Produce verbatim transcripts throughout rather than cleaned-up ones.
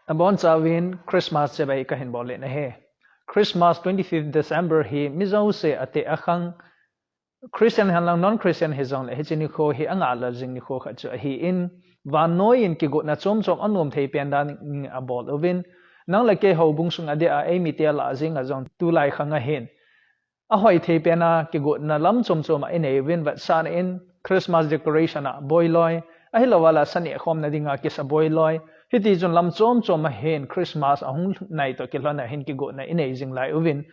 Abon chauvin Christmas chibai kahin bol le nahi. Christmas twenty-fifth December hi mi jouse ate akhang, Christian hihen lang non-Christian hijongle hiche nikho hi angah lal jing nikho khat chu ahin, vannoi in kigotna chom chom anom thei pen dan in abol uvin, nang le kei houbung sung a dia eimi te lah jing a jong tulai khang ahin, ahoi thei pen a kigotna lam chom chom a inei uvin, vetsahna in Christmas decoration a boi loi, ahilouva le sa neh khomna dinga kisa boi loi, hiti chun lam chom chom a hin Christmas ahung nai toh kilhon a hin kigotna inei jing lai uvin,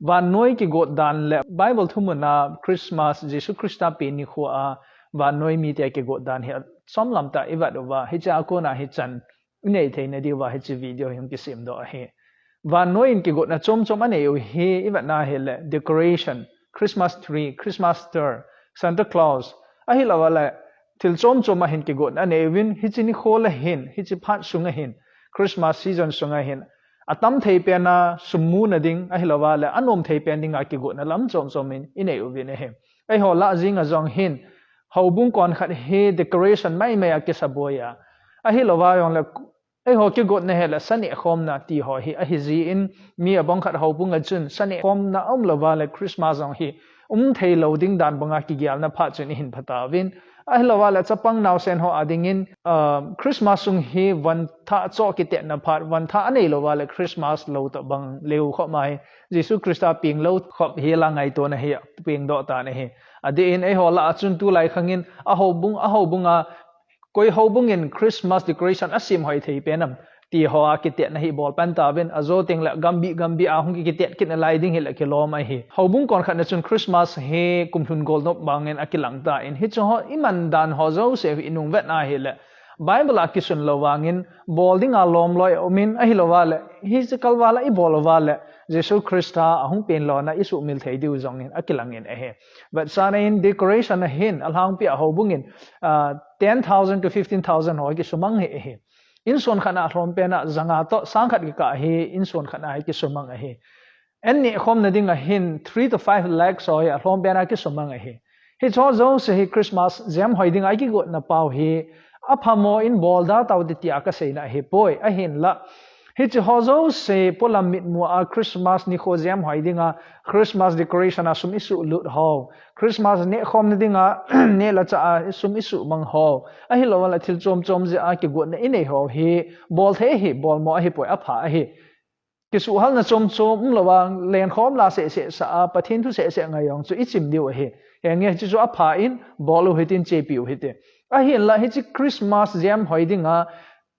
vannoi kigot dan le Bible thumun a Christmas Jesu Christa pen nikho a vannoi mite kigot dan hi chomlam tah ivet uva, hiche a kona hichan inei theina diuva hiche video hi hung kisem doh ahi. Vannoi in kigotna chom chom anei u hi ivet na hile decoration, Christmas tree, Christmas star, Santa Claus, ahilouva le thil chom chom a hin kigotna anei uvin, hiche nikho le hin, hiche phat sung a hin, Christmas season sung a hin, atam thei pen a sum muna ding, ahilouva le anom thei pen dinga kigotna lam chom chom in inei uvin ahi. Eiho lah jing a jong hin, houbung kon khat hi decoration mai mai a kisa boi a, ahilouva jongle eiho kigotna hile sa neh khomna ti ho hi ahi jin, mi abang khat houbung a chun sa neh khomna umlouva le Christmas jong hi um thei lou ding dan banga kigelna phat chun ihin pha tauvin, ahilouva le chapang naosen ho a dingin, ah, Christmas sung hi von thah choh kitetna phat, von thah anei louva le Christmas lou toh bang leu khop mai, Jesu Christa peng lou khop hi la ngaitona hi peng doh tan ahi. Adeh in eiho lah a chun tulai khang in ahoubung, ahoubung a koi houbung in Christmas decoration asem hoi thei pen am ti ho a kitetna hi bol pan tauvin, ajo teng le gambih gambih a hung kitet kit nalai ding hile kilom ahi. Houbung kon khat na chun Christmas hi kum lhun gol nop bang in akilang tan, hiche ho iman dan ho jouse hi inung vet na hile Bible a kisun lou vangin bol dinga lom loi um in, ahilouva le hiche kalval a ibol uva le Jesu Christa ahung pen lona isuhmil thei diu jong in akilang in ahi. Vetsahna in decoration a hin alhangpi a houbung in, ah, ten thousand to fifteen thousand ho kisumang hi ahi. Inson khat a lhom pen a janga toh sang khat kikah hi inson khat a hi kisumang ahi. An neh khomna dinga hin three to five lakhs ho hi alhom pen a kisumang ahi. Hiche ho jouse hi Christmas jem hoi dinga kigotna pau hi aphamo in bol da tau ti tia kaseina ahipoi, ahinla hiche ho jouse polam mitmu a Christmas nikho jem hoi dinga Christmas decoration a sum isuh lut ho, Christmas neh khomna dinga neh le chah a sum isuh mang ho, ahilouva le thil chom chom jeh a kigotna inei ho hi bol thei ahi, bolmo ahipoi, apha ahi. Kisuhhalna chom chom umlouva, lenkhom la seh seh sa a, Pathen thu seh seh ngai jong chu ichim diu ahi. Henge, hiche chu apha in, bol u hitin, chepi u hite. Ahinla hiche Christmas jem hoi dinga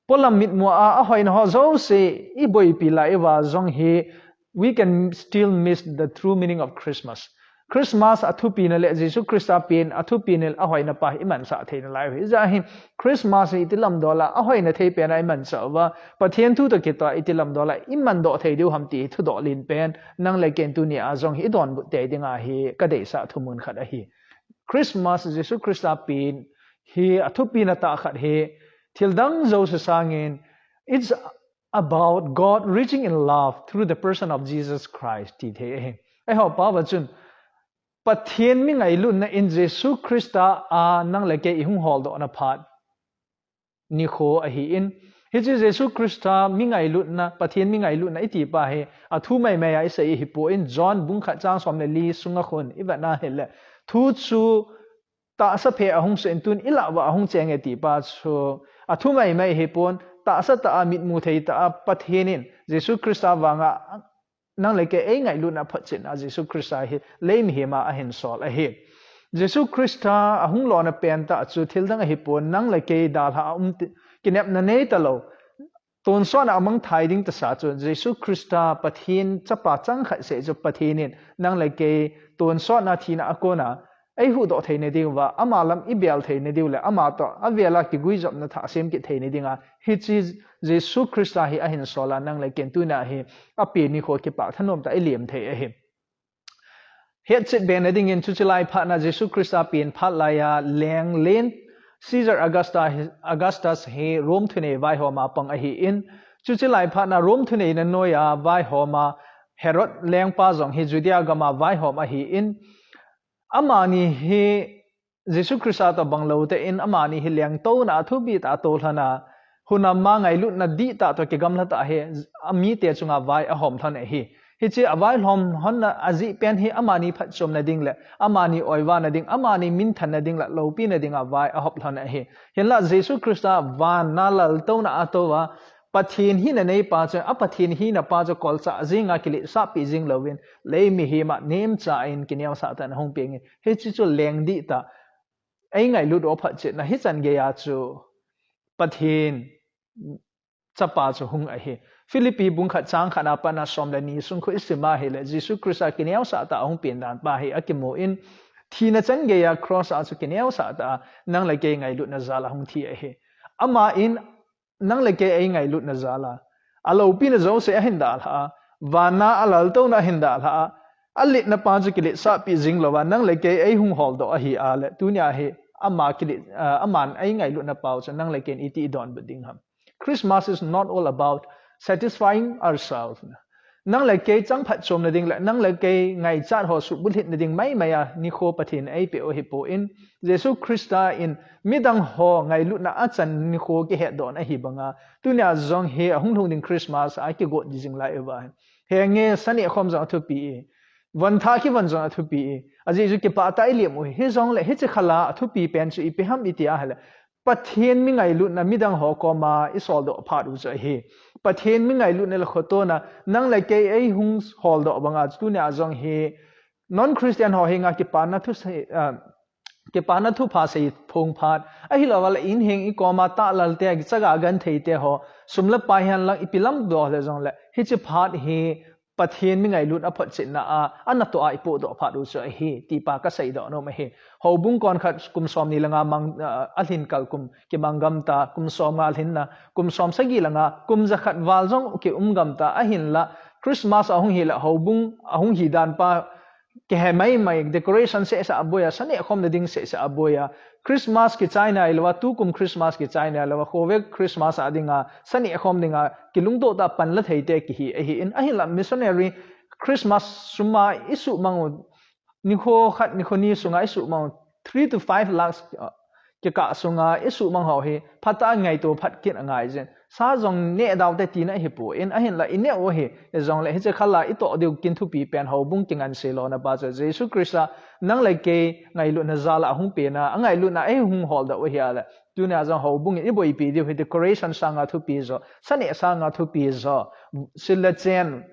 polam mitmu a ahoina ho jouse iboipi lai uva jong hi, we can still miss the true meaning of Christmas. Christmas athupina le Jesu Christa pen athupina le ahoina pa hi imansah thei nalai u ahi. Hijeh hin Christmas hi iti lamdol a ahoina thei pen a imansah uva, Pathen thu toh kitoh a iti lamdol a iman doh thei diu ham ti thudoh len pen nang le kei in tunia jong hi idonbut tei dinga hi kadeisah thumun khat ahi. Christmas Jesu Christa pen hi athupina tah khat hi thil dang jouse sangin, it's about God reaching in love through the person of Jesus Christ, ti thei ahi. Eiho pao a chun, Pathen mi ngailutna in Jesu Christa a nang le kei ihung holdohna phat nikho ahin, hiche Jesu Christa mi ngailutna, Pathen mi ngailutna iti pa hi athu mai mai a isei ahipon, John bung khat chang som le li sunga khun ivet na hile, thu chu tahsa phe ahung soh in tun ilah uva ahung cheng e ti pa chu athu mai mai ahipon, tahsa tah a mitmu thei tah a Pathen in Jesu Christa vanga nang le kei eingailutna photchetna Jesu Christa hi lei mihem a ahin sol ahi. Jesu Christa ahung lona pen tah chu thil dang ahipon, nang le kei dalha a um ti, kinepna nei talou, tonsot a amang thei ding tahsa chu Jesu Christa Pathen chapa chang khat seh chu Pathen in nang le kei tonsot na thina a kona eihuhdoh theina diuva, ama lam ibel theina diu le ama toh avel a kiguijopna thah sem kit theina dinga hiche Jesu Christa hi ahin sol a, nang le kei in tunia hi apen nikho kipah thanom tah a ilem thei ahi. Hetchet bena dingin chuche lai phat na Jesu Christa pen phat lai a leng len Caesar Augusta hi, Augustus hi Rome thunei vaihom a pang ahin, chuche lai phat na Rome thuneina noi a vaihom a Herod lengpa jong hi Judea gam a vaihom ahin, amani hi Jesu Christa toh bang lou tah in amani hi lengtouna a thupi tah a toulhon a, Hunam a ngailutna dihtah toh kigamla tah hi, amite chunga vai ahom lhon ahi. Hiche avai lhom lhonna ajeh pen hi amani phatchomna ding le, amani oivana ding, amani minthanna ding le, loupina dinga vai ahop lhon ahi. Hinla Jesu Christa vana laltouna a touva, Pathen hina neipa chu, a Pathen hinapa chu kolchah jinga kiletsahpeh jing louvin, lei mihem a nemcha in kineosah tah in ahung peng in. Hiche chu leng dihtah, eingailut u aphatchetna hichan geiya chu Pathen Chapa chu hung ahi. Philippi bung khat chang khat a pat a som le ni sung khu isim a hile, Jesu Christa kineosah tah a hung pen dan pa hi akimu in, thina chan geiya cross a chu kineosah tah a nang le kei ngailutna jal a hung thi ahi. Aman nang le kei eingailutna jal a, aloupina jouse ahin dalha a, vana alaltouna ahin dalha a, aletna pa chu kiletsahpeh jing louva, nang le kei eihung holdoh ahi a le, tunia hi ama kile, ah, aman eingailutna pau chu nang le kei in iti idonbut ding ham. Christmas is not all about satisfying ourselves. Nang le kei chang phatchomna ding le, nang le kei ngaichat ho suhbulhitna ding maimai a nikho Pathen eipeh u ahipon, Jesu Christa in midang ho ngailutna achan nikho kihetdohna ahi banga, tunia jong hi ahung lhung ding Christmas a kigot jing lai uva, henge, sa nehkhom jong athupi e, von thah kivon jong athupi e, ajeh chu kipah tah a ilim u hi. Hijongle hiche khal a athupi pen chu ipi ham iti a hile, Pathen mi ngailutna midang ho koma isoldoh phat u chu ahi. Pathen mi ngailutna le khotona nang le kei eihung holdoh banga chu tunia jong hi non-Christian ho henga kipana thu sei, ah, kipana thupha sei phong phat, ahilouva le inheng ikoma tahlal te, chaga genthei te ho, sum le pai hihen lang ipi lamdoh le jongle, hiche phat hi Pathen mi ngailutna photchetna a, anatoh a ipohdoh phat u chu ahi, ti pa kaseidoh nom ahi. Houbung konkhat kum somni le nga mang, ah, alhin kal kum kimang gam ta, kum somnga alhinna, kum somsagi le nga, kum jakhat val jong kium gam ta, ahinla Christmas ahung hile houbung ahung hi dan pa kihe maimai, decoration sehseh aboi a, sa nehkhomna ding sehseh aboi a, Christmas kichai nailouva, tukum Christmas kichai nailouva, khovel Christmas a dinga, sa nehkhom dinga, kilungtoh tah a panla thei te kihi ahin, ahinla missionary Christmas sum a isuhmang u, nikho khat, nikho ni sunga isuhmang u, three to five lakhs, uh, kikah sunga isuhmang ho hi, phatah a ngaito phat kit angai jin. Sa jong neh dau te tina ahipon, ahinla ineh u hi, hijongle hiche khal a itoh diu kin thupi pen houbung kingansei lona pa chu Jesu Christa nang le kei ngailutna jal a ahung pen a, angailutna eihung holdoh u ahi a le, tunia jong houbung in iboipi diu hi decoration sanga thupi jo, sa neh sanga thupi jo, sil le chen,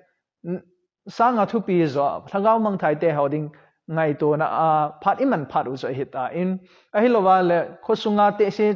n-, sanga thupi jo, lhagao mangthai te ho ding ngaitona a phat iman phat u chu ahitan, ahilouva le khosunga tehse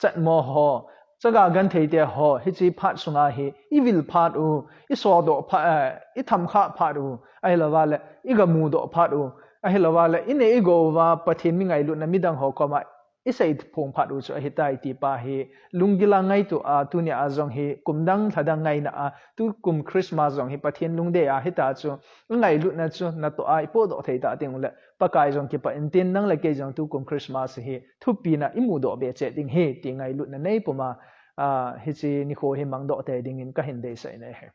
chatmo ho, chaga genthei te ho, hiche phat sunga hi ivil phat u, isoldoh phat, eh, itham kha phat u, ahilouva le igamudoh phat u, ahilouva le ineh igou uva Pathen mi ngailutna midang ho koma isei phong phat u chu ahitai ti pa hi lunggil a ngaito a, tunia jong hi kum dang lha dang ngaina a, tukum Christmas jong hi Pathen lungdei a hita chu, ngailutna chu natoh a ipohdoh thei ta ding u le, Pakai jong kipah intin nang le kei jong tukum Christmas hi thupina imudoh be cheh ding hi ti ngailutna neipum a, ah, hiche nikho hi mangdoh tei dingin kahin deisah in ahi.